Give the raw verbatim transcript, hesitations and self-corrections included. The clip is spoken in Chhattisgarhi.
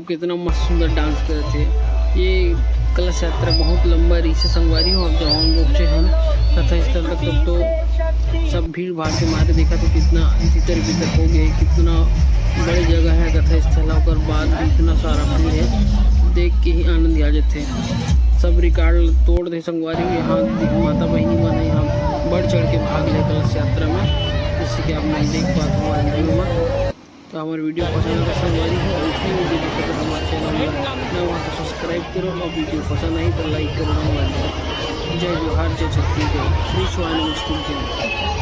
कितना मस्त सुंदर डांस करत हे। ये कलश यात्रा बहुत लंबा रहिसे संगवारी हो। अब जब हम पहुँचे हन कथा स्थल तक, तब तो सब भीड़ भाड़ के मारे देखा तो कितना तितर बितर हो गए, कितना बड़ी जगह है कथा स्थल, ओकर बाद भी इतना सारा भीड़ है, देख के ही आनंद आ जाते। सब रिकॉर्ड तोड़ दे संगवारी हो। यहाँ माता बहिनी मन यहाँ बढ़ चढ़ के भाग ले कलश यात्रा में, जैसे कि आप मन देख पाते हो वीडियो में। तो हमारे वीडियो पसंद आए तो संगवारी हो, इसलिए वीडियो देखो तो हमारे चैनल में नवा हो तो सब्सक्राइब करो और वीडियो पसंद आई तो लाइक करो संगवारी हो। जय जोहार, जय छत्तीसगढ़, श्री शिवाय नमस्तुभ्यं।